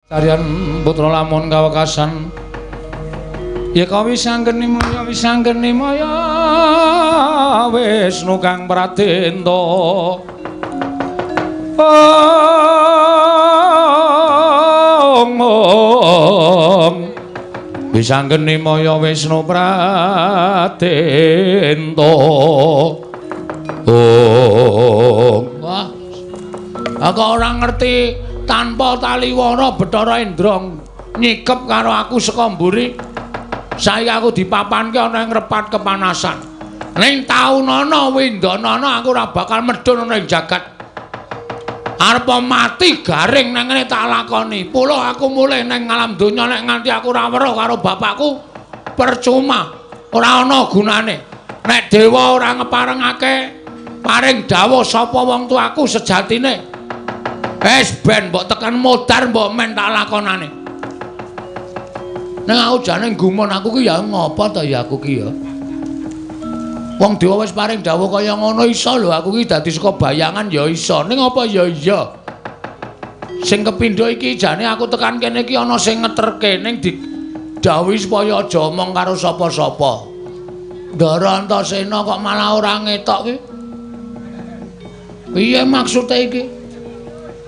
Karyan putra lamun kawekasan ya kawisanggeni maya wisanggeni maya Wisnu kang pradenta. Ong ong wisanggeni maya Wisnu pradenta. Ong. Wah, aku ora ngerti tanpa taliwana Bathara Indra nyikep karo aku saka mburi. Saiki aku dipapanke ana ing repat kepanasan. Ning taunana windanana aku ora bakal medhun ana ing jagat. Arep mati garing nang ngene tak lakoni. Pula aku mulih nang alam donya nek nganti aku ora weruh karo bapakku percuma, ora ana gunane. Nek dewa ora ngeparengake paring dawuh sapa wong tuaku sejatine. Wis ben mbok tekan modar mbok men tak lakonane. Ning aku jane gumun aku ki ya ngopo to ya aku ki ya. Wong dewa wis paring dawuh kaya ngono iso lho aku ki dadi saka bayangan ya iso. Ning apa ya iya. Sing kepindho iki jane aku tekan kene iki ana sing ngeterke ning didhawuhi supaya aja omong karo sapa-sapa. Ndara Antasena kok malah ora ngetok ki. Piye maksude iki?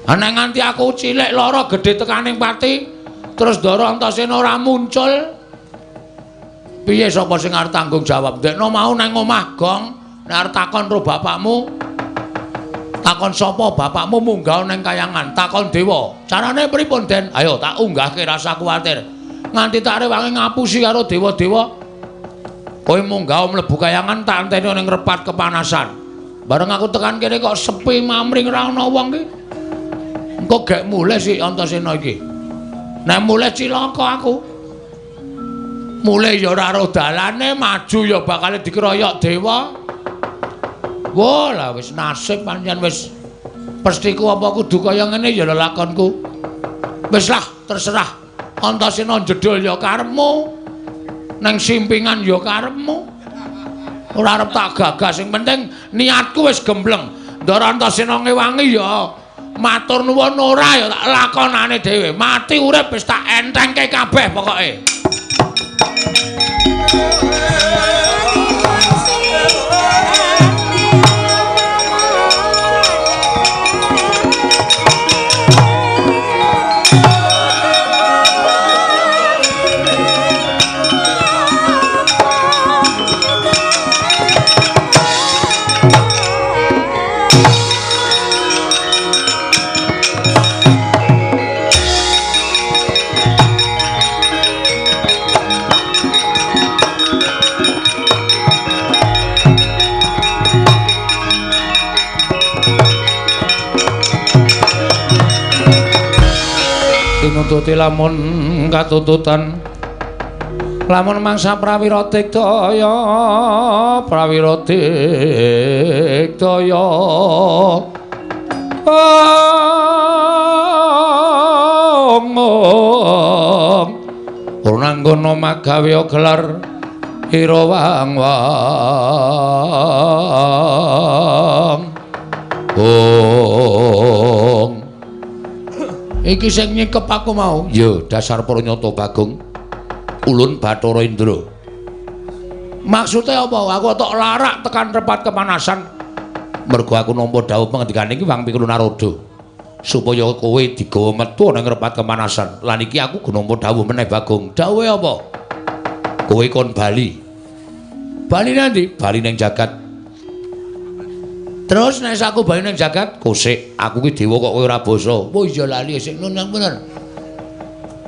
Ha nek nganti aku cilik lara gedhe tekaning pati terus Ndara Antasena ora muncul. Piye sapa sing arep tanggung jawab? Ndekno mau nang omah gong, nek arep takon karo bapakmu, takon sapa bapakmu munggah nang kayangan, takon dewa. Carane pripun, Den? Ayo tak unggahke rasa kuwatir. Nganti tak rewangi ngapusi karo dewa-dewa. Kowe munggah mlebu kayangan tak enteni ning repat kepanasan. Bareng aku tekan kene kok sepi mamring ora ana wong ki. Engko gek mulih si Antasena iki. Nek mulih cilaka aku. Mulih ya ora ro dalane, maju ya bakal dikeroyok dewa. Wah, lah wis nasib pancen wis pestiku apa kudu kaya ngene ya lelakonku. Wis lah, terserah. Antasena jedul ya karepmu. Nang simpingan ya karepmu. Ora arep tak gagas, sing penting niatku wis gembleng. Ndara Antasena ngewangi ya matur nuwun ora ya tak lakonane dhewe. Mati urip wis tak entengke kabeh pokoke. Tinututi lamun katututan lamun mangsa prawira digdaya prawira digdaya ong ong purnanggono magawe gelar ira wang wang ong. Iki sing nyikep aku mau. Ya, dasar pranyata Bagong. Ulun Bathara Indra. Maksude apa? Aku tok larak tekan repat kepanasan. Mergo aku nampa dawuh pengendikane iki Wang Pikul Narada. Supaya kowe digawa metu nang repat kepanasan. Lan iki aku nampa dawuh meneh Bagong. Dawuhe apa? Kowe kon bali. Bali nang ndi? Bali ning jagat. Terus nek aku bali ning jagat, kosek aku ki dewa kok kowe ora basa. Oh iya lali sik nun bener.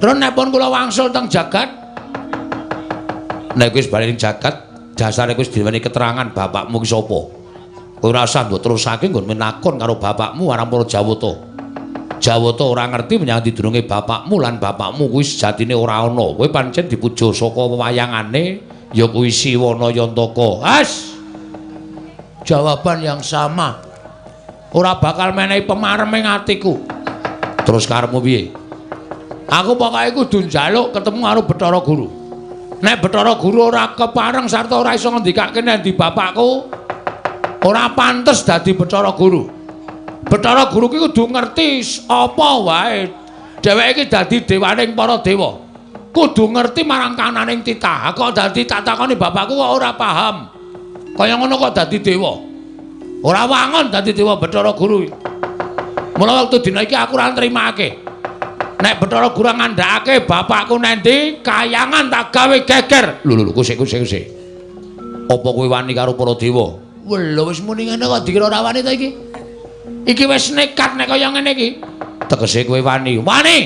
Terus nek pun kula wangsul teng jagat, nek wis bali ning jagat, dasare wis diweni keterangan bapakmu ki sapa. Kowe ora usah mbok terusake nggon menakon karo bapakmu marang para Jawata. Jawata ora ngerti menyang didurunge bapakmu lan bapakmu kuwi sejatine ora ana. Kowe pancen dipuja saka wewayangane ya kuwi Siwana Yantaka. As. Jawaban yang sama. Ora bakal menehi pemarem ing atiku. Terus karepmu piye? Aku pokoke kudu njaluk ketemu karo Bathara Guru. Nek Bathara Guru ora kepareng sarta ora iso ngendikake nek ndi bapakku, ora pantes dadi Bathara Guru. Bathara Guru ki kudu ngerti apa wae Dheweke iki dadi dewaning para dewa. Kudu ngerti marang kananing titah. Kok dadi tak takoni bapakku kok ora paham. Kaya ngono kok dadi dewa. Ora wangun dadi dewa Bathara Guru. Mula wektu dina iki aku ora nrimake. Nek Bathara Guru ngandhakake bapakku nendi, kayangan tak gawe geger. Lho lho kusik kusik kusik. Apa kowe wani karo para dewa? Lho wis muni ngene kok dikira ora wani ta iki? Iki wis nekat nek kaya ngene iki. Tegese kowe wani. Wani.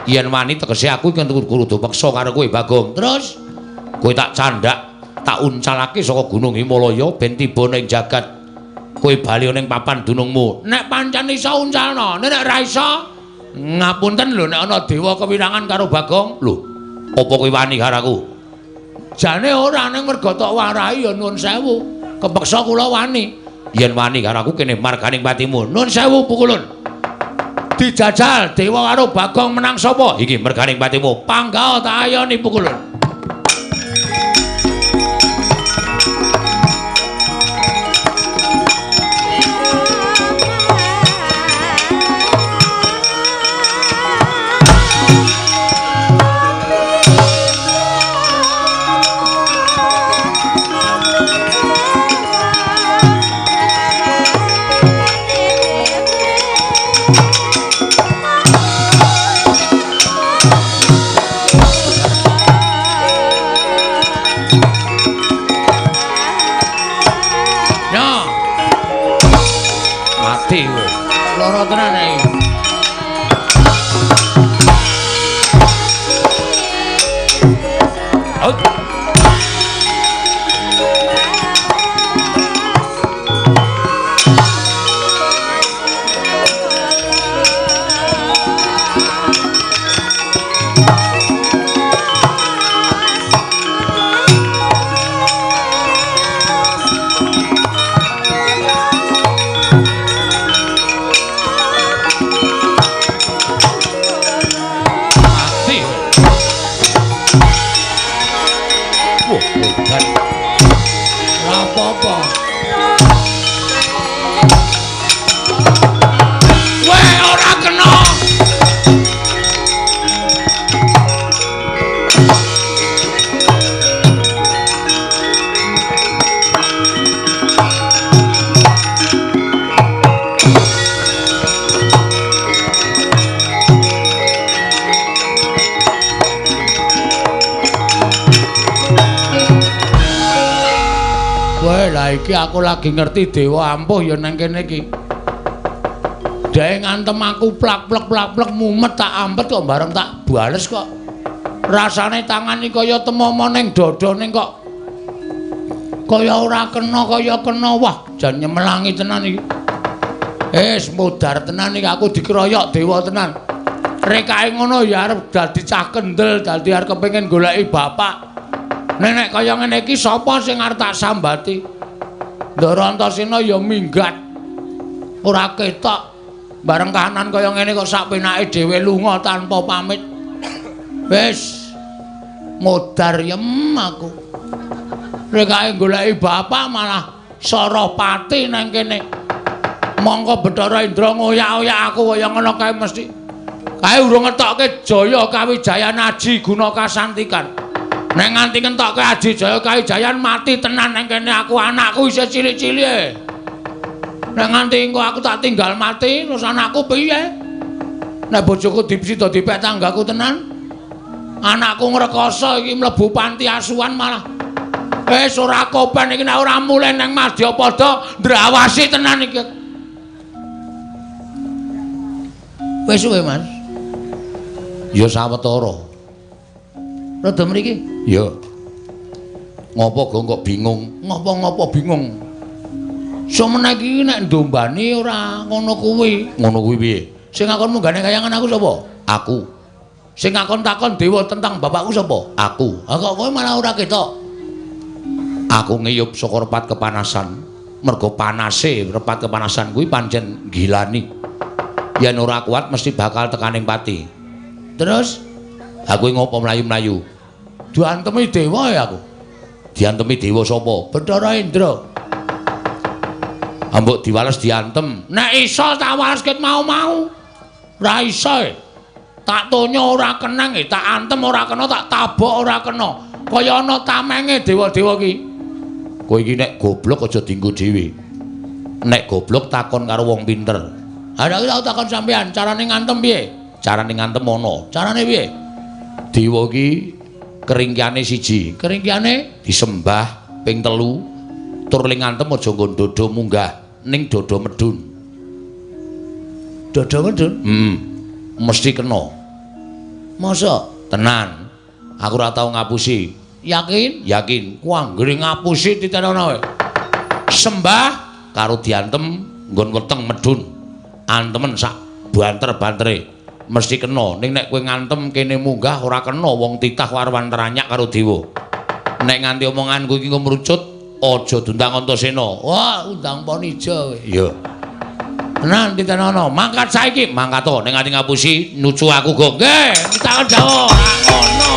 Yen wani tegese aku iki kudu peksa karo kowe Bagong. Terus kowe tak candhak, tak uncalake saka Gunung Himalaya ben tiba ning jagat. Kowe bali ning papan dunungmu. Nek pancen iso uncalno, nek ora iso ngapunten lho nek ana dewa kewinangan karo Bagong. Lho, apa kowe wani karo aku? Jane ora, ning merga tok warai ya nuwun sewu. Kepeksa kula wani. Yen wani karo aku kene marganing patimu. Nuwun sewu pukulun. Dijajal dewa karo Bagong menang sapa? Iki merganing patimu. Panggah tak ayoni pukulun. Iki aku lagi ngerti dewa ampuh ya nang kene iki. Dhek ngantem aku plak-plek plak-plek mumet tak ampet kok bareng tak bales kok. Rasane tangan iki kaya temomo ning dada ning kok kaya ora kena kaya kena. Wah, jan nyemelangi tenan iki. Wis modar tenan iki aku dikeroyok dewa tenan. Rekake ngono ya arep dadi cah kendel, dadi arep kepengin goleki bapak. Nek kaya ngene iki sapa sing arep tak sambati? Ndara Antasena ya minggat. Ora ketok. Bareng kahanan kaya ngene kok sak penake dhewe lunga tanpa pamit. Wis modar yem aku. Rekake goleki bapak malah Sarapati nang kene. Mongko Bathara Indra ngoyak-oyak aku kaya ngono kae mesti. Kae urung ngetokke Jaya Kawijayan Aji Guna Kasantikan. Nek nganti ngentokke Aji Jaya Kawijayan mati tenan nang kene aku, anakku isih cilik-cilik. Nek nganti engko aku tak tinggal mati terus anakku piye? Nek bojoku dipsida dipek tanggaku tenan. Anakku ngrekoso iki mlebu panti asuhan malah. Wis ora kopen iki nek ora mulih nang Madyapada ndrawasi tenan iki. Wis suwe, Mas. Ya sawetara. Rada mriki? Ya. Ngopo gong kok bingung? Ngopo-ngopo bingung? Semene iki nek ndombani ora ngono kuwi. Ngono kuwi piye? Sing ngakon munggane kayangan aku sapa? Aku. Sing ngakon takon dewa tentang bapakku sapa? Aku. Ha kok kowe malah ora ketok. Aku ngiyup saka repat kepanasan. Mergo panase repat kepanasan kuwi pancen gilani. Yen ora kuat mesti bakal tekaning pati. Terus aku ngopo mlayu-mlayu? Diantemi dewa ya aku. Diantemi dewa sapa? Bathara Indra. Ambok diwales diantem. Nek iso tak wales ket mau-mau. Ora iso. Tak tonyo ora kenang, tak antem ora kena, tak tabok ora kena. Kaya ana tamenge dewa-dewa ki. Kowe iki nek goblok aja dienggo dhewe. Nek goblok takon karo wong pinter. Ha nek aku takon sampean, carane ngantem piye? Carane ngantem ana. Carane piye? Dewa ki keringkiane siji, keringkiane disembah ping 3, tur ling ngantem aja nggon dodo munggah, ning dodo medun. Dodo medun? Heeh. Mesti kena. Masa? Tenan. Aku ora tau ngapusi. Yakin? Yakin. Ku anggere ngapusi titenono kowe. Sembah karo diantem nggon weteng medun. Antemen sak banter-bantere mesti kena. Ning nek kowe ngantem kene munggah ora kena, wong titah warwan teranyak karo dewa. Nek nganti omonganku iki ngrucut, aja diundang Antasena. Wah, undang Ponija kowe. Iya. Tenan titenono, mangkat saiki, mangkat to nek nganti ngapusi nucu aku go. Nggih, takon Jawa. Ngono.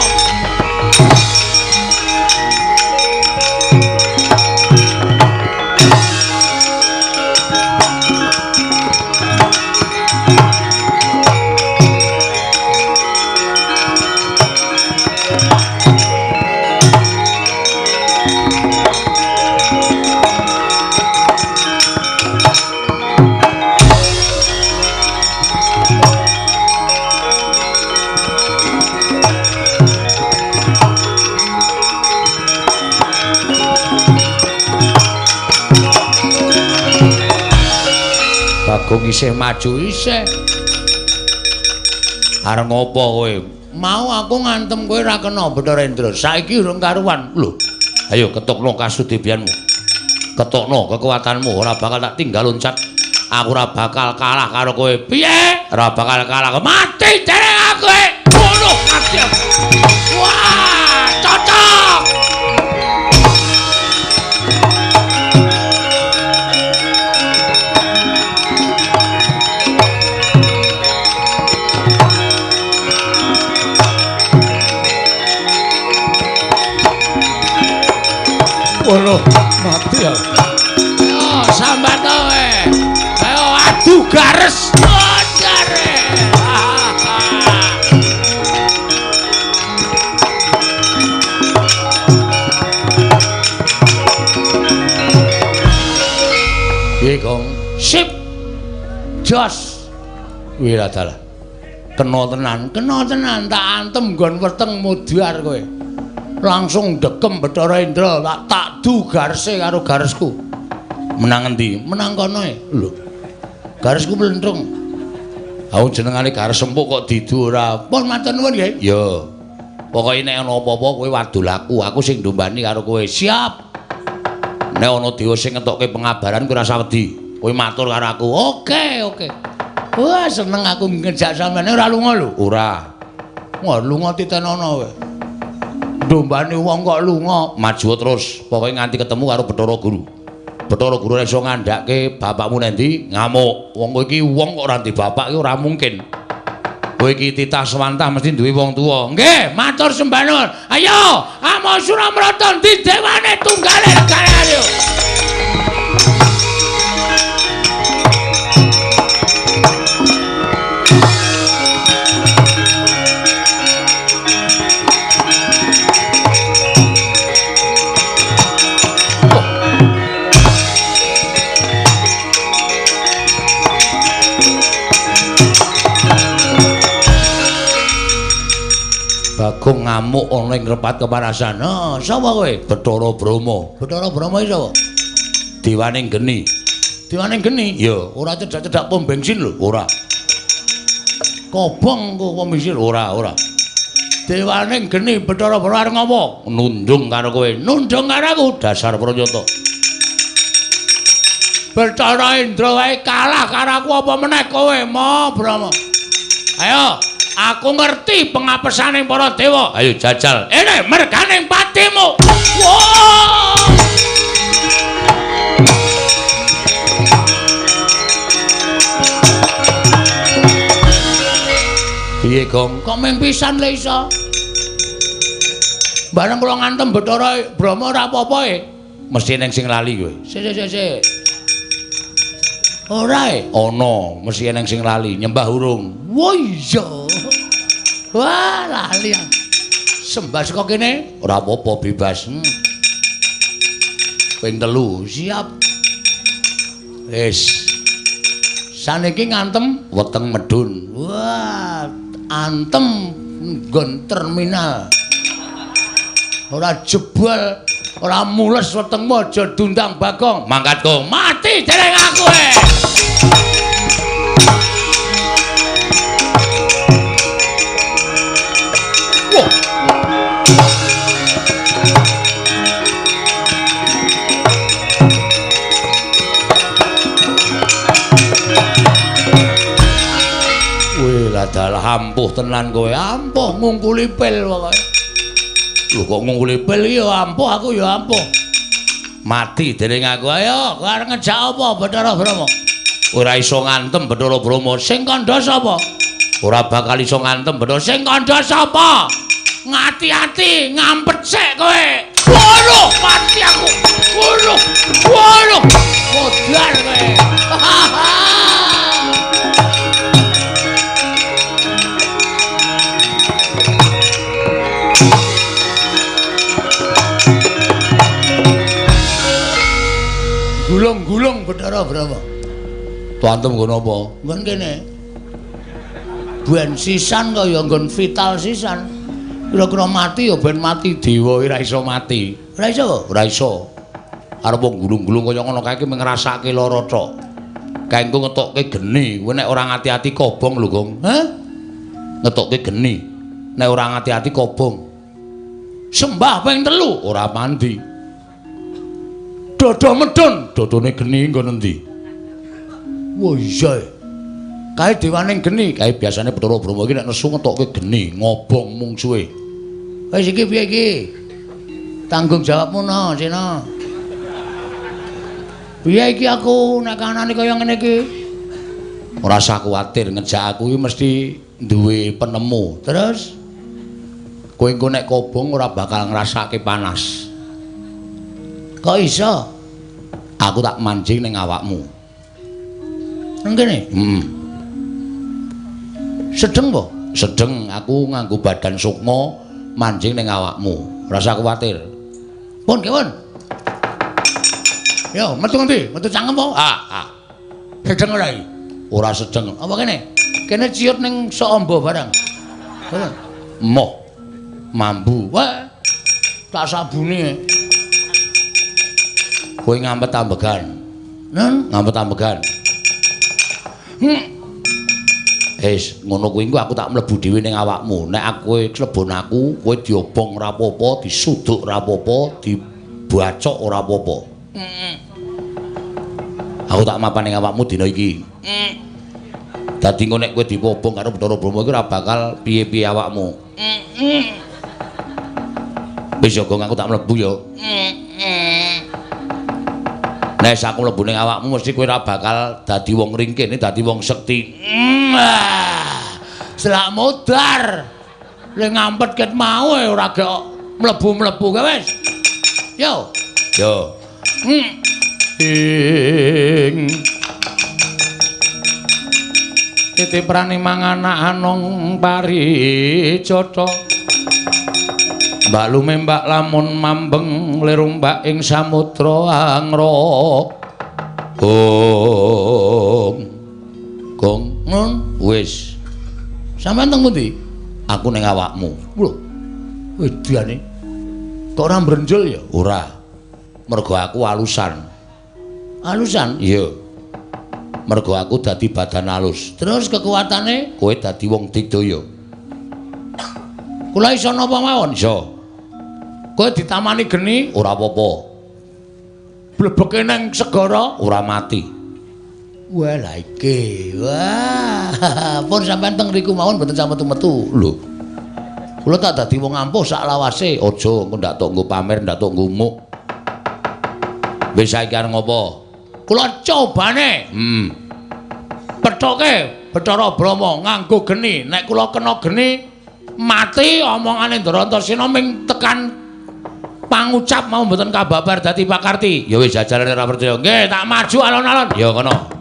Bagong isih maju isih. Arep ngopo kowe? Mau aku ngantem kowe ora kena Bathara Indra. Saiki urung karuan. Lho. Ayo ketokno kasudebianmu. Ketokno kekuatanmu, ora bakal tak tinggal loncat. Aku ora bakal kalah karo kowe. Piye? Ora bakal kalah. Mati dereng aku. Ngono mati. Wah, cocok. Waduh, mati ya. Ayo sambat kowe. Ayo adu gares. Jare. Piye, Gong? Sip. Jos. Wih dalah. Kena tenan, kena tenan tak antem nggon weteng mudhar kowe. Langsung dekem Bathara Indra, tak du garese karo garesku. Menang endi? Menang kono e. Lho. Garesku mlentrung. Ha jenengane gares empuk kok didu ora. Pun matur nuwun nggih. Ya. Pokoke nek ana apa-apa kowe wadul aku, aku sing ndombani karo kowe. Siap. Nek ana dewa sing ngetokke pengabaran kowe ora usah wedi. Kowe matur karo aku. Oke, oke. Wah, seneng aku ngejak sampeyan ora lunga lho. Ora. Wah, lunga titenono kowe. Dombane wong kok lunga, maju terus. Pokoke nganti ketemu karo Bathara Guru. Bathara Guru ora iso ngandhake bapakmu nendi ngamuk. Wong kowe iki wong kok ora ndek bapak iki ora mungkin. Kowe iki titah sewantah mesti duwe wong tuwa. Nggih, matur sembah nuwun. Ayo, amo Suramrata ndi dewane tunggale regane ayo. Bagong ngamuk ana ing repat kepanasan. Ha, sapa kowe? Bathara Brahma. Bathara Brahma iki sapa? Dewane geni. Dewane geni? Ya, ora cedhak-cedhak pom bensin lho, ora. Kobong kok pom bensin ora, ora. Dewane geni Bathara Brahma arep ngopo? Nundung karo kowe. Nundung karo aku, dasar pranyata. Bathara Indra wae kalah karo aku apa meneh kowe, Ma Brahma. Ayo. Aku ngerti pengapesane para dewa. Ayo jajal. Ene merganing patimu. Wah. Piye, Gong? Kok mung pisan le iso? Bareng kula ngantem Bathara Brahma ora apa-apa e. Mesti eneng sing lali kowe. Sik sik sik. Ora e? Ana, mesti eneng sing lali, nyembah urung. Wah iya. Wah, lali. Sembah saka kene ora apa-apa bebas. Ping 3 siap. Wis. Saniki ngantem weteng medun. Wah, antem nggon terminal. Ora jebol, ora mules wetengmu aja dundang Bagong. Mangkat Gong, mati dereng aku. Wah. Wih, ladalah ampuh tenan kowe. Ampuh ngungkuli pil pokoke. Lho kok ngungkuli pil iki ya ampuh, aku ya ampuh. Mati dereng aku. Ayo, kowe arep ngejak apa Bathara Brahma? Ora iso ngantem Bathara Brahma. Sing kandha sapa? Ora bakal iso ngantem Bathara. Sing kandha sapa? Ngati-ati, ngampet sik kowe. Waduh, mati aku. Waduh. Waduh. Modar kowe. Gulung-gulung Bathara Brahma. Tuantem nggon apa? Nggon kene. Ben sisan kaya nggon vital sisan. Kira-kira mati ya ben mati dewa ora iso mati. Ora iso? Ora iso. Arep wong gulung-gulung kaya ngono kae iki ngrasake lara tok. Kae engko ngetokke geni, kowe nek ora ngati-ati kobong lho, Gong. Hah? Ngetokke geni. Nek ora ngati-ati kobong. Sembah ping 3 ora mandi. Dodo medun, dodone geni nggon endi? Wah iya. Kae dewaning geni, kae biasane Bathara Brahma iki nek nesu ngetokke geni, ngobong mungsuhe. Wis iki piye iki? Tanggung jawabmu no, Sena. Piye iki aku nek kanane kaya ngene iki? Ora usah kuwatir, ngejak aku iki mesti duwe penemu. Terus kowe engko nek kobong ora bakal ngrasake panas. Kok iso? Aku tak mancing ning awakmu. Nang kene? Heeh. Sedeng po? Sedeng, aku nganggo badan sukma mancing ning awakmu. Ora usah kuwatir. Pun, kewon. Yo, metu ngendi? Metu cangkem po? Ah, ah. Sedeng ora iki? Ora sedeng. Apa kene? Kene ciut ning sok amba barang. Moh. Mambu. Wah. Tak sabune. Kowe ngampet ambegan. Nen, ngampet ambegan. Wis, ngono kuwi engko aku tak mlebu dhewe ning awakmu. Nek aku klebon aku, kowe diobong ora apa-apa, disuduk ora apa-apa, dibacok ora apa-apa. Aku tak mapan ning awakmu dina iki. Dadi engko nek kowe diobong karo Bathara Brahma iki ora bakal piye-piye awakmu. Wis ya, Gong, aku tak mlebu ya. Nek aku mlebu ning awakmu mesti kowe ora bakal dadi wong ringkih, dadi wong sekti. Selak modar. Le ngampet ket mau ora gek mlebu-mlebu kae wis. Yo. Yo. Ing titiprane manganak anong paricotha. Mbak lumembak lamun mambeng lirumbak ing samudra angra. Gong. Gong, nun wis. Sampeyan teng pundi? Aku ning awakmu. Lho. Wedane. Kok ora mbrenjul ya? Ora. Mergo aku alusan. Alusan? Iya. Mergo aku dadi badan alus. Terus kekuatane kowe dadi wong digdaya. Kula iso napa mawon? Iso. Kowe ditamani geni ora apa-apa. Blebeke nang segara ora mati. Wah lha iki. Wah, pun sampean teng riku mawon mboten sampe metu-metu. Lho. Kula tak dadi wong ampuh sak lawase. Aja engko ndak tok nggo pamer, ndak tok nggo muk. Wis saiki arep ngopo? Kula cobane. Pethoke Bathara Brahma nganggo geni. Nek kula kena geni mati omongane Ndrantasena ming tekan pangucap mau mboten kababar dadi pakarti. Ya wis jajalane ora percaya. Nggih, tak maju alon-alon. Ya kono.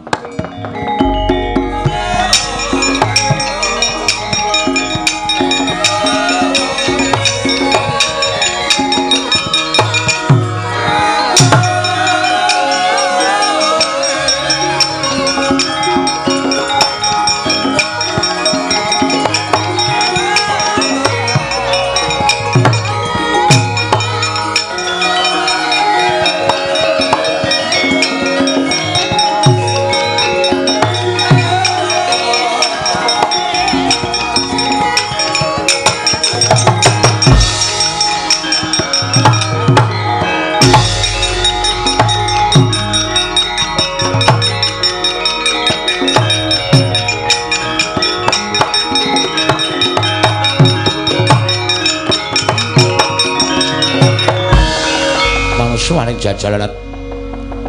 Suwaning jajalalat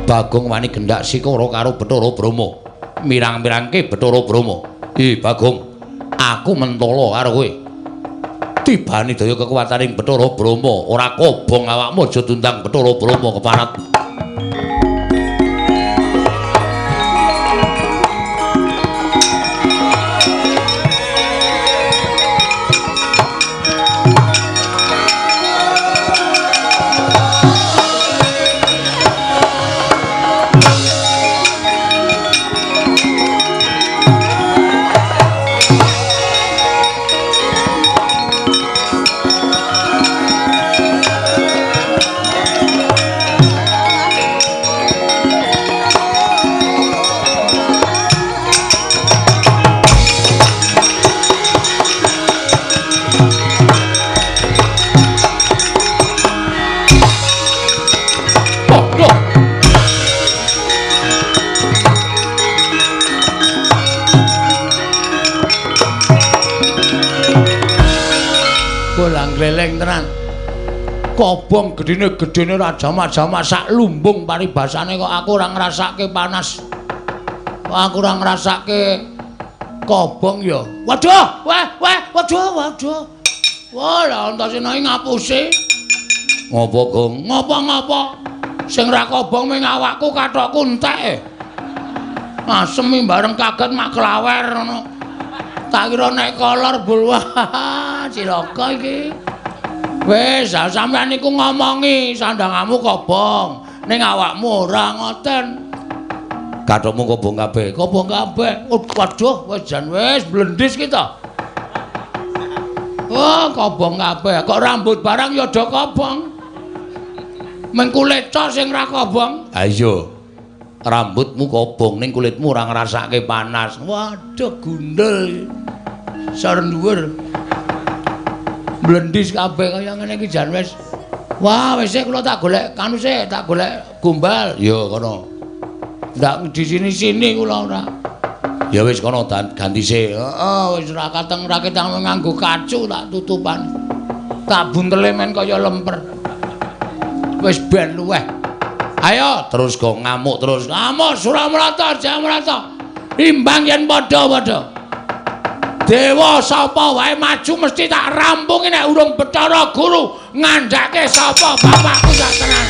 Bagong wani gendak sikara karo Bathara Brahma. Mirang-mirangke Bathara Brahma. "Ih Bagong, aku mentala karo kowe. Tibani daya kekuwataning Bathara Brahma, ora kobong awakmu aja tundang Bathara Brahma keparat." Gleleng tenan. Kobong gedene-gedene ora jamak-jamak sak lumbung paribasane kok aku ora ngrasake panas. Kok aku ora ngrasake kobong ya. Waduh, wah, wah, waduh, waduh. Wah, lah Antasena iki ngapusi. Ngopo, Gong? Ngopo-ngopo? Sing ra kobong ming awakku kathokku entek. Asem bareng kaget mak klawer ngono. Tak kira nek kolor bul wah cilaka iki. Wis, sampeyan niku ngomongi sandangamu kobong, ning awakmu ora ngoten. Kathokmu kobong kabeh, kobong kabeh. Waduh, wis jan wis blendis ki to. Oh, kobong kabeh. Kok rambut barang ya do kobong. Meng kulit tok sing ra kobong. Ha iya. Rambutmu kobong ning kulitmu ora ngrasake panas. Waduh, gundul. Sor dhuwur. Blendis kabeh kaya ngene iki jan wis. Wah, wis kula tak golek kanu sik, tak golek gombal. Ya kono. Ndak di sini-sini kula ora. Ya wis kono ganti sik. Heeh, wis ora kateng ora ketang nganggo kacu tak tutupan. Tak buntele men kaya lemper. Wis ben luweh. Ayo terus go ngamuk terus. Ngamuk Suramrata, Jamrata. Imbang yen padha-padha. Dewa sapa wae maju mesti tak rampungi nek urung Bathara Guru ngandhake sapa bapakku sak tenan.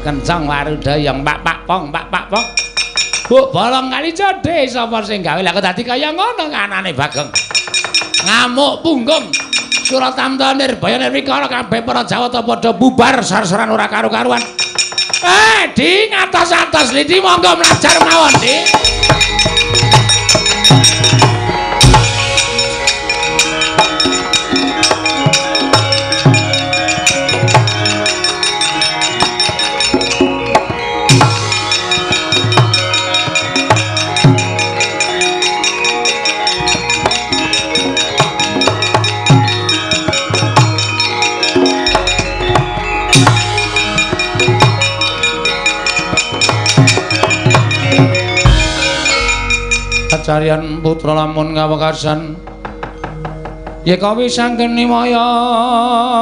Kencang warudayang pak pak pong pak pak pong. Bu bolong kali jodhe sapa sing gawe lha kok dadi kaya ngono kanane Bagong. Ngamuk punggung. Suratamta Nirbaya Nirwikara kabeh para Jawata padha bubar sar-saran ora karu-karuan. Di ngatos-atos lidi monggo mlajar mawon, Di. Kacarian putra lamun kawekasan yeka wisanggeni maya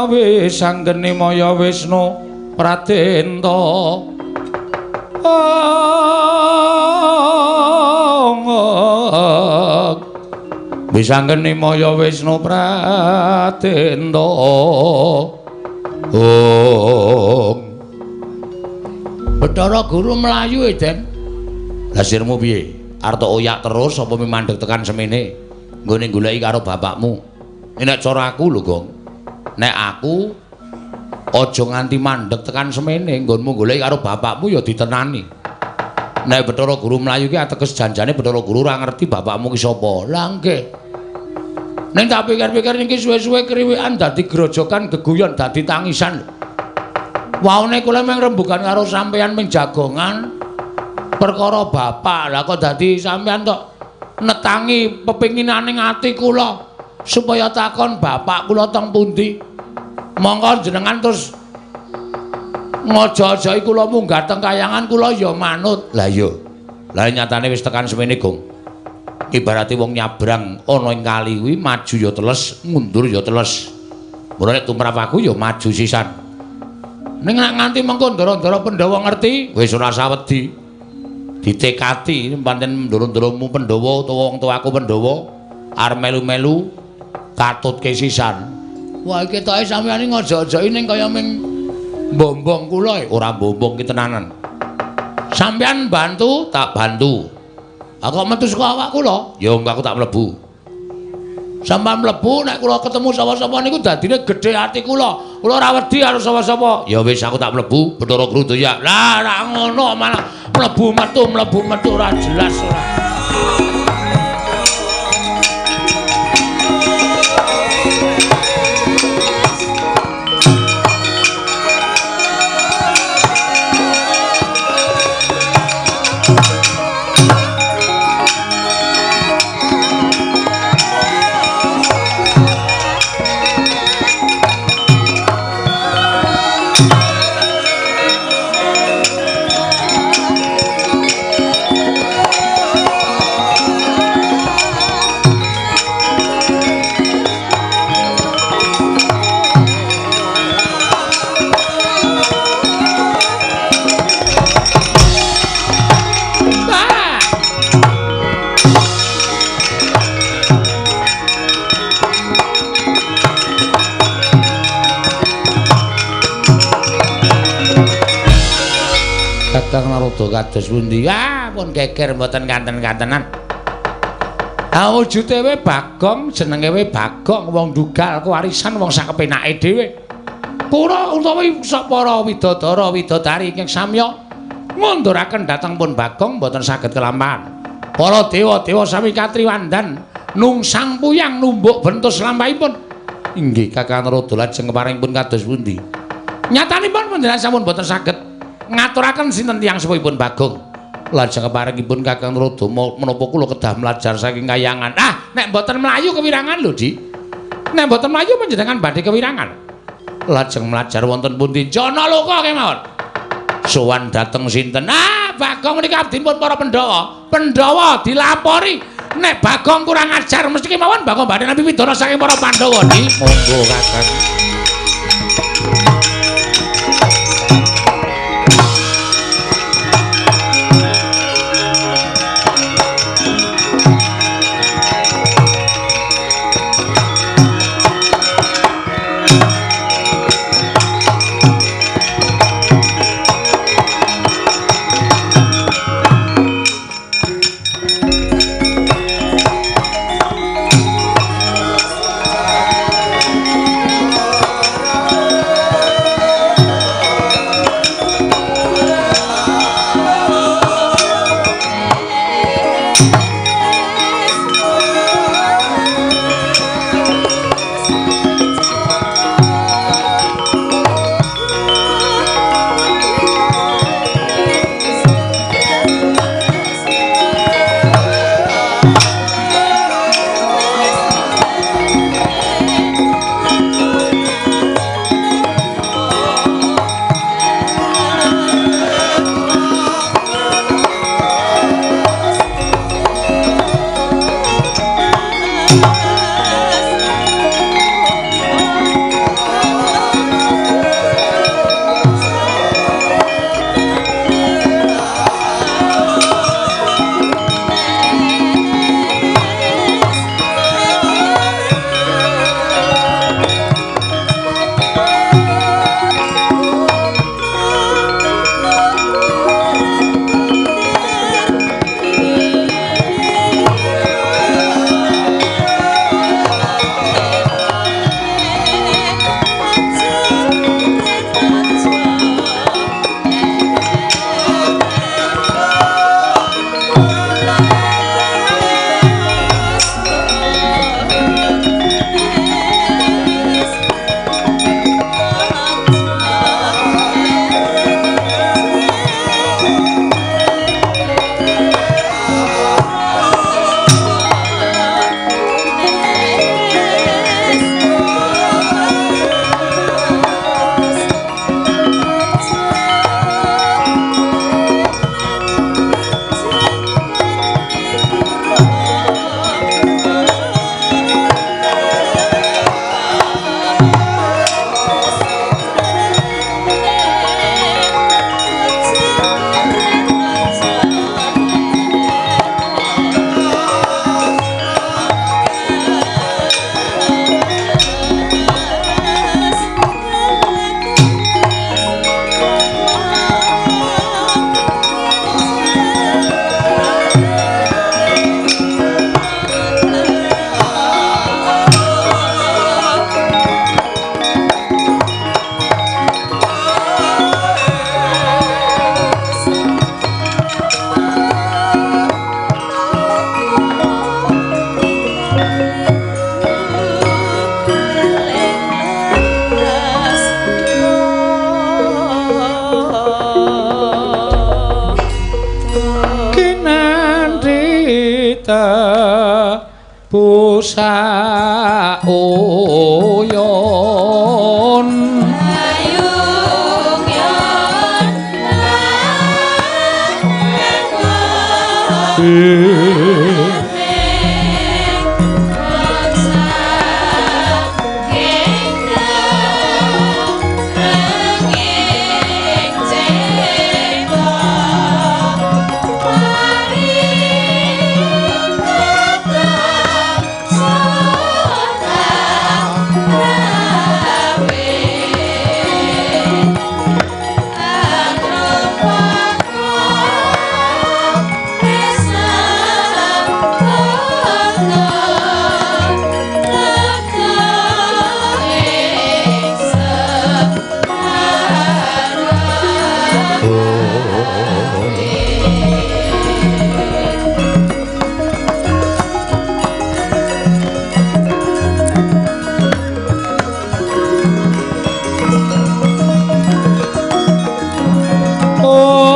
wisanggeni maya Wisnu Pradenta. Wisanggeni maya Wisnu Pradenta. Om Bathara Guru mlayu Den. Lah sirmu piye? Arep oyak terus apa mandeg tekan semene nggone goleki karo bapakmu. Nek cara aku lho, Gong. Nek aku aja nganti mandeg tekan semene nggonmu goleki karo bapakmu ya ditenani. Nek Bathara Guru mlayu ki ateges janjane Bathara Guru ora ngerti bapakmu ki sapa. Lah nggih. Ning tak pikir-pikir niki suwe-suwe kriwikan dadi grojokan geguyon dadi tangisan. Waune kula mung rembugan karo sampeyan ming jagongan perkara bapak. Lah kok dadi sampeyan tok netangi pepinginaning ati kula supaya takon bapak kula teng pundi. Monggo jenengan terus ngojo-ojoki kula munggah teng kayangan kula ya manut. Lah iya. Lah nyatane wis tekan semene, Gong. Ibarate wong nyabrang ana ing kali kuwi maju ya teles, mundur ya teles. Mula nek tumrap aku ya maju sisan. Ning nek nganti mengko ndara-ndara Pandhawa ngerti, wis ora usah wedi. Ditekati pancen ndara-ndaramu Pandhawa utawa wong tuaku Pandhawa arep melu-melu katutke sisan. Wah, iki ketoke sampeyan iki ngojo-ojoki ning kaya ming mbombong kula. Ora mbombong ki tenanan. Sampeyan bantu, tak bantu. Aku kok metu saka awak kula? Ya aku tak mlebu. Sampeyan mlebu nek kula ketemu sapa-sapa niku dadine gedhe ati kula. Kula ora wedi karo sapa-sapa. Ya wis aku tak mlebu, Bathara Krudoya. Lah ora ngono malah mlebu metu ora jelas ora. Kakang Narada kados pundi? Ah, pun geger mboten kanten-kantenan. Ah, wujude we Bagong, jenenge we Bagong, wong dugal kewarisan wong sak kepenake dhewe. Kura utawi para widodara widodari ingkang samya ngunduraken dhateng pun Bagong mboten saged kelampahan. Para dewa-dewa sami katriwandan nungsang puyang numbuk bentus lampahipun. Inggih Kakang Narada lajeng keparingipun kados pundi? Nyatanipun panjenengan sampun mboten saged ngaturaken sinten tiyang sepuhipun Bagong. Lajeng keparingipun Kakang Narada menapa kula kedah mlajar saking kayangan. Ah, nek mboten mlayu kewirangan lho, Di. Nek mboten mlayu panjenengan badhe kewirangan. Lajeng mlajar wonten pundi? Janaloka kemawon. Sowan dhateng sinten? Ah, Bagong menika abdinipun para Pandhawa. Pandhawa dilapori nek Bagong kurang ajar mesti kemawon Bagong badhe nampi pidana saking para Pandhawa, Di. Monggo Kakang. Tebusa uyon ayung yon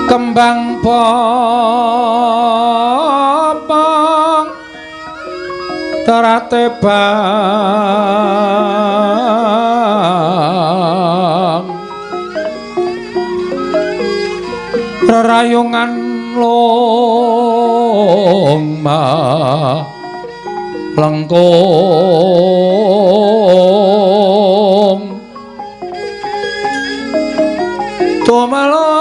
Kembang popong terate bang rerayungan longma lengkung tumalong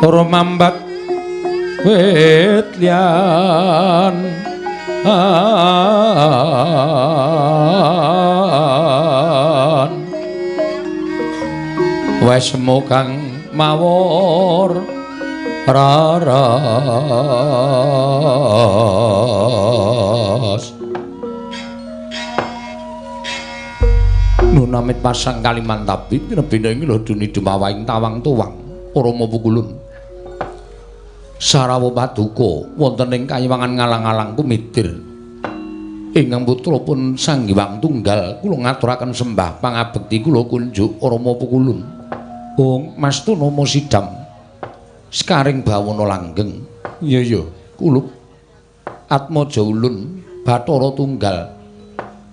rumambat wit lian Wesmu kang mawur raras nunamit pasang Kalimantabi tinebina ing loduni dumawaing tawang tuwang Rama Pukulun sarawa paduka wonten ing kayiwangan ngalang-alang kumitir ingkang putra pun Sang Hyang Tunggal kula ngaturaken sembah pangabekti kula kunjuk Rama Pukulun. Ong mastu nama Sidam Sekaring bawana langgeng. Iya iya kulup Atmaja ulun Bathara Tunggal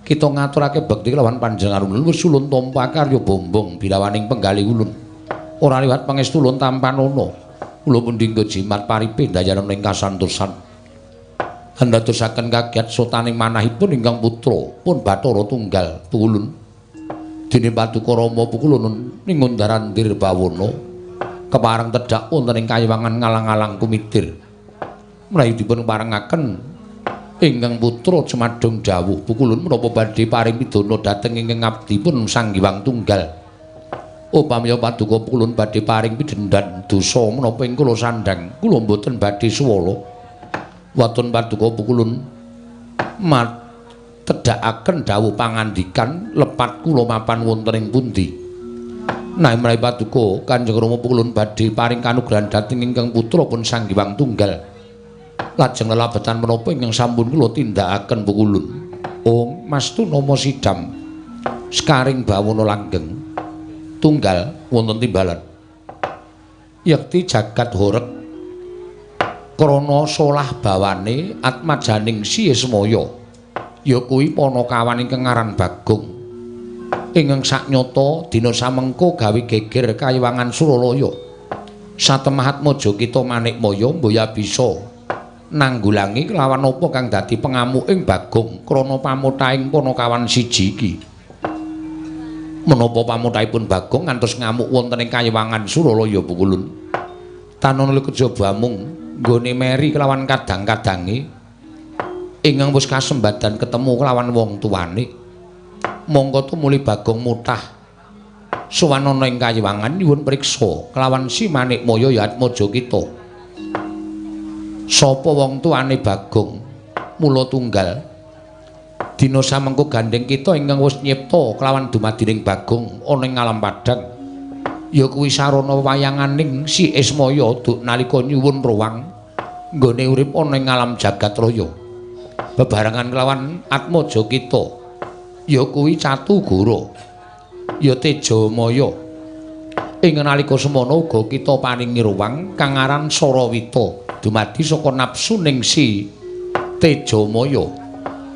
kita ngaturake bekti kelawan panjenengan ulun wis ulun tampa karya bombong bilawaning penggalih ulun ora liwat pangestu ulun tampanana kula mundhingga jimat paripe ndayanan ing kasantosan andadosaken kagiat sotaning manahipun ingkang putra pun Bathara Tunggal Pukulun dene paduka Rama Pukulun ning ngundarandir bawana kepareng tedhak wonten ing kayiwangan ngalang-alang kumitir mlayu dipun parengaken ingkang putra jumadung dawuh Pukulun menapa badhe paring pidana dhateng ingkang abdipun Sang Hyang Tunggal upamiya paduka Pukulun badhe paring pidhendan dosa menapa ing kula sandhang kula mboten badhe suwala waton paduka Pukulun tedhakaken dawuh pangandikan lepat kula mapan wonten ing pundi nah menawi paduka Kanjeng Rama Pukulun badhe paring kanugrahan dhateng ingkang putra pun Sang Hyang Tunggal lajeng lelabetan menapa ingkang sampun kula tindakaken Pukulun. Ong mastu nama Sidam Sekaring bawana langgeng tunggal wonten timbalan yekti jagat horeg krana solah bawane atmajaning Si Ismaya ya kuwi panakawan ingkang aran Bagong ingkang saknyata dina samengko gawe geger kayiwangan Suralaya satemah atmaja kita Manikmaya mboya bisa nanggulangi kelawan apa kang dadi pengamuking Bagong krana pamutaing panakawan siji iki. Menapa pamutahipun Bagong ngantos ngamuk wonten ing kayiwangan Suralaya Pukulun tanana kejaba amung nggone meri kelawan kadang-kadange ingkang wis kasembadan ketemu kelawan wong tuane mongko tumuli Bagong mutah sowan ana ing kayiwangan nyuwun priksa kelawan Si Manikmaya ya atmaja kita sapa wong tuane Bagong mula tunggal dina samengko gandheng kita ingkang wis nyipta kelawan dumadining Bagong ana ing alam padhang ya kuwi sarana wayanganing Si Ismaya duk nalika nyuwun ruwang nggone urip ana ing alam jagat raya bebarengan kelawan atmaja kita ya kuwi Catugara ya Tejamaya ing nalika semana uga kita paringi ruwang kang aran Sarawita dumadi saka nafsuning Si Tejamaya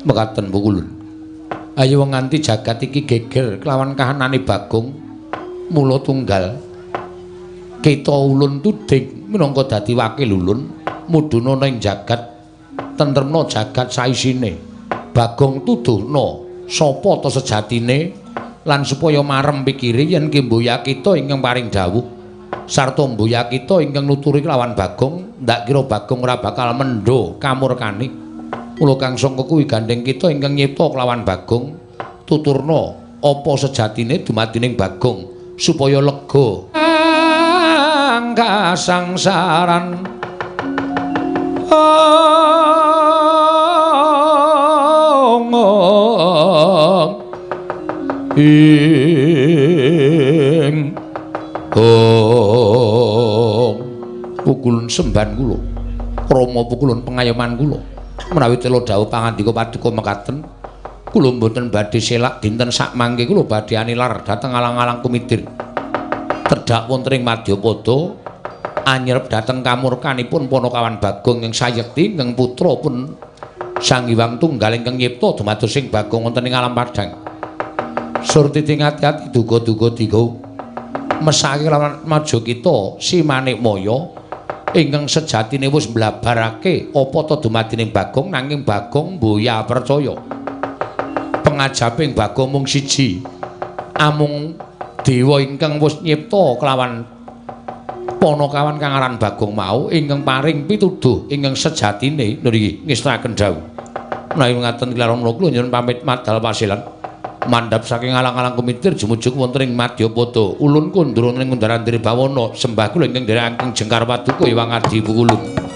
mekaten Pukulun. Ayo nganti jagat iki geger kelawan kahanane Bagong mula tunggal kita ulun tuding minangka dadi wakil ulun mudhuna ning jagat tentremna jagat saisine Bagong tuduhna sapa ta sejatine lan supaya marem pikire yen ki mboya kita ingkang paring dawuh sarta mboya kita ingkang nuturi kelawan Bagong ndak kira Bagong ora bakal mendho kamurkane. Mula kang sangka kuwi gandheng kita ingkang nyipta kelawan Bagong tuturna apa sejatine dumadining Bagong supaya lega kasangsaran ing ong Pukulun semban kula Rama Pukulun pengayoman kula menawi tela dawuh pangandika paduka mekaten kula mboten badhe selak dinten sakmangke kula badhe anilar dhateng alang-alang kumidir tedhak wonten ing madyapada anyerep dhateng kamurkanipun panakawan Bagong ing sayekti ingkang putra pun Sang Hyang Tunggal ingkang nyipta dumados sing Bagong wonten ing alam padhang. Surtiti ngati-ati duga-duga diga mesake lawan maja kita Si Manikmaya ingkang sejatine wis mblabarake apa ta dumadining Bagong nanging Bagong mboya percaya. Pengajaping Bagong mung siji, amung dewa ingkang wis nyipta kelawan panakawan kang aran Bagong mau ingkang paring pituduh ingkang sejatine niki ngestakaken dawuh. Menawi ngaten kilaron kula nyuwun pamit madal pasilan. Mandhap saking alang-alang kumitir jumujuk wonten ing Madyapada. Ulun kundura ing kundaran diri bawana sembah kula ingkang nderekaken jengkar paduka Hyang Adi Pukulun.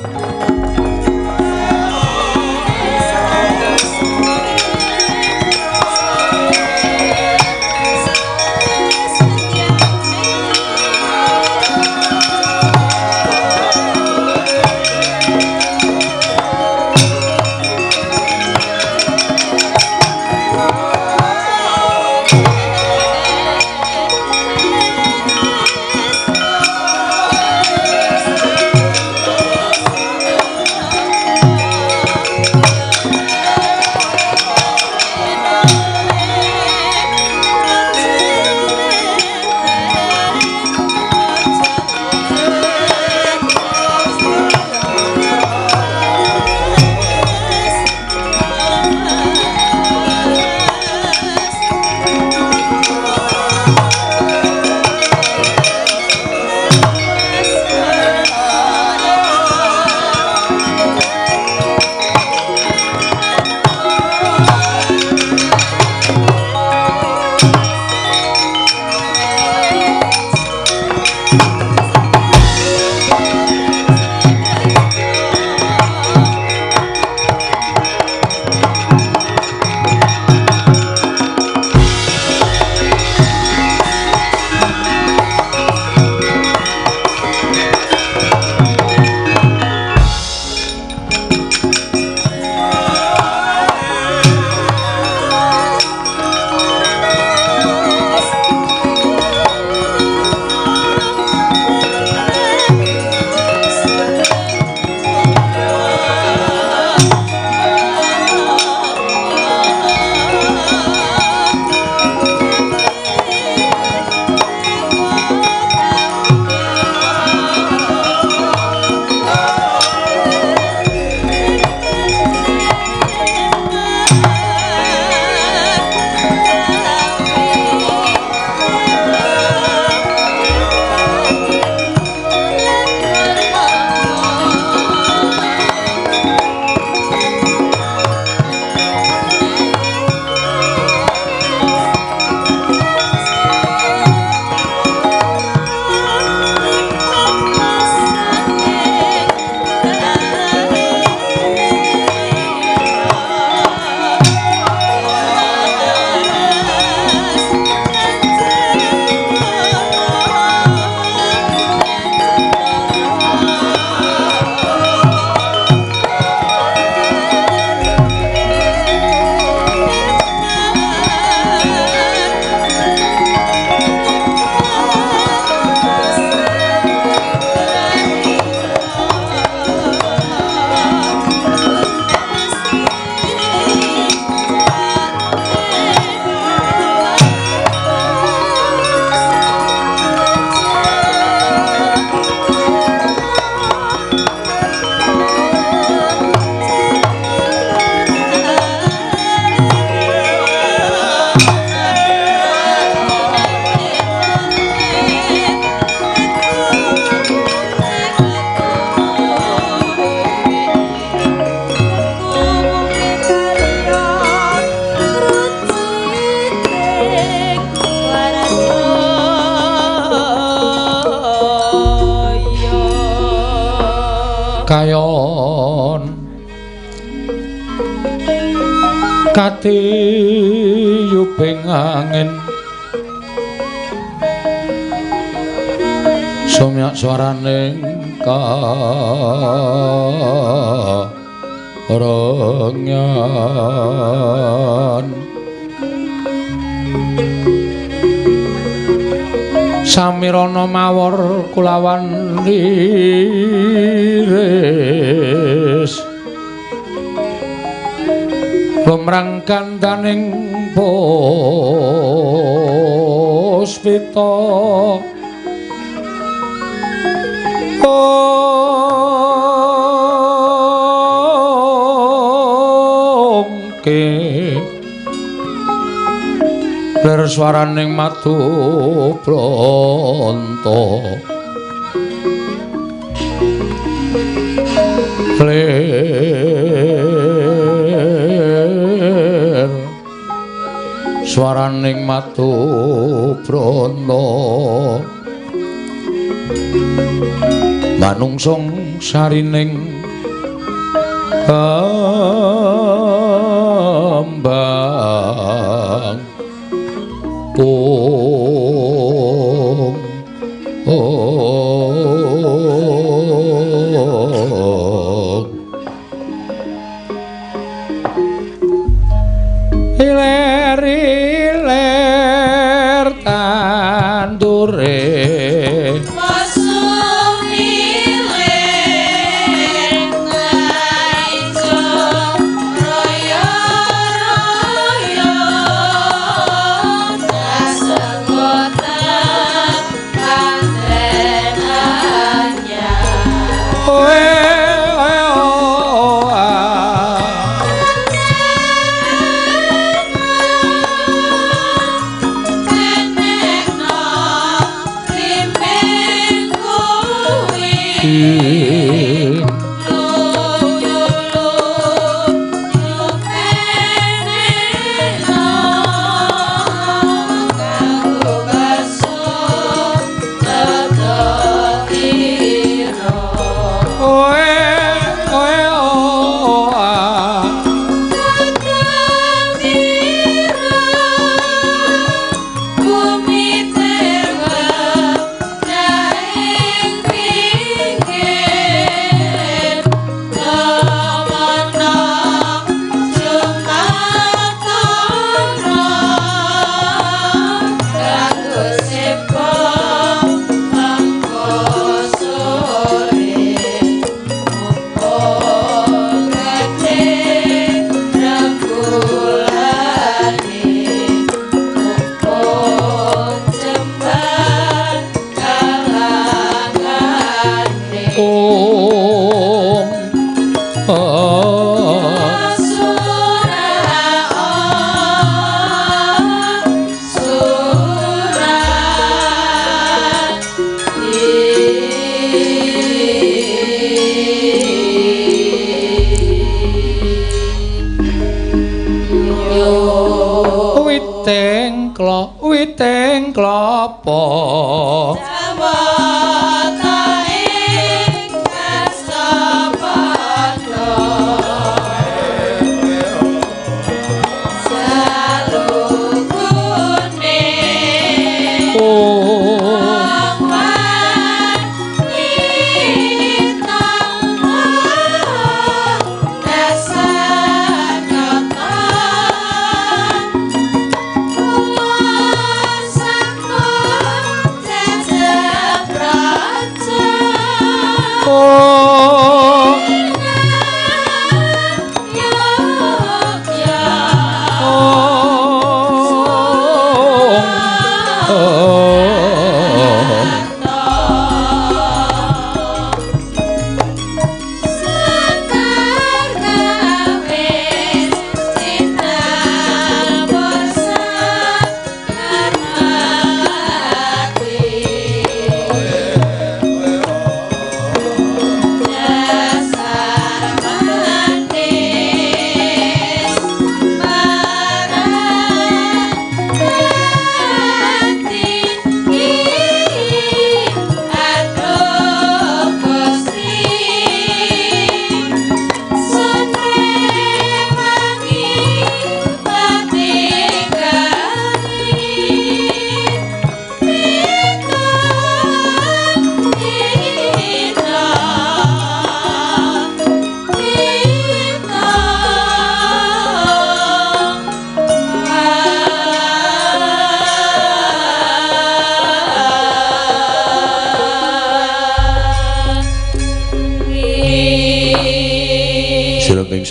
Kayon katiyuping angin sumyak swaraning karengan samirana mawar kulawan liris lumrang gandaning puspita ongke lir swaraning madu bronto lir Swaraning matu brana manungsung sarining kembang ong ong iler iler tandure witing klapa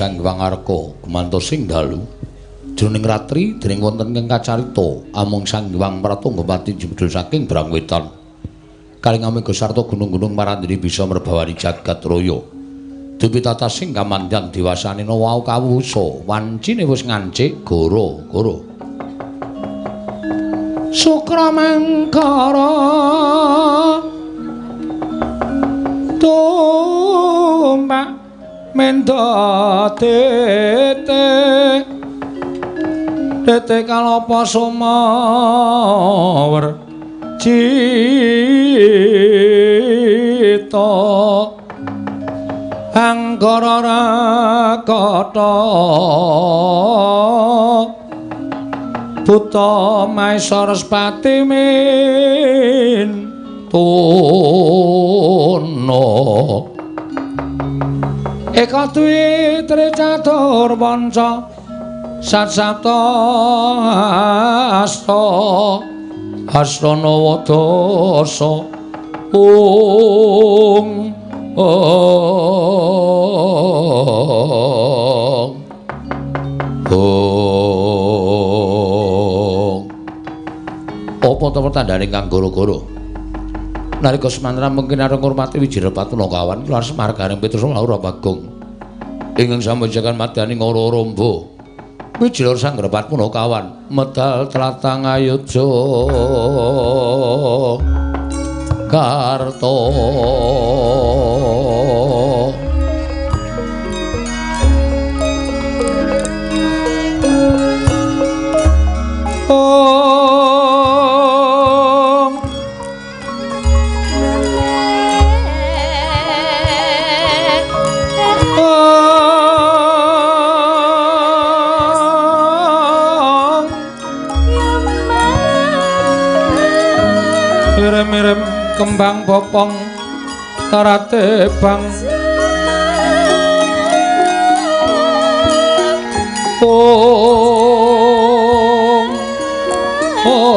Sang Hyang gumantos sing dalu jroning ratri dening wonten ing kacarita amung Sang Hyang Pratangga jumedhul saking Brangwetan kaling amega sarta gunung-gunung marandene bisa merbawani jagat raya dupitatas sing kamandhan dewasane wau kawusa wancine wis ngancik goro-goro Sukra mangkara tumpak mendo tete Dete kalapa sumawer cita anggara rakata buta Maesa Respati min tono eka dwi tricatur panca sat sapta asta asta nawa dasa ung ong ong. Apa to tandane kang goro-goro? Nalika semantra mungkin arep ngurmati Wijira Patunakawan lan Semar Gareng Petrus Laura Bagong ingkang sampun jagan madani ngoro rombo. Wijira Sanggra Patunakawan medal tlatang Ayodya Karto. Mirem kembang bopong tarate bang ong ong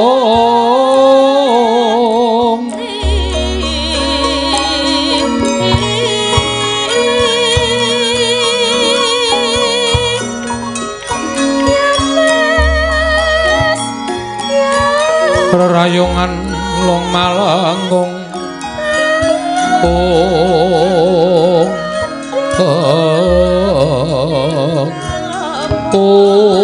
rerayungan long malanggung ong ong ong.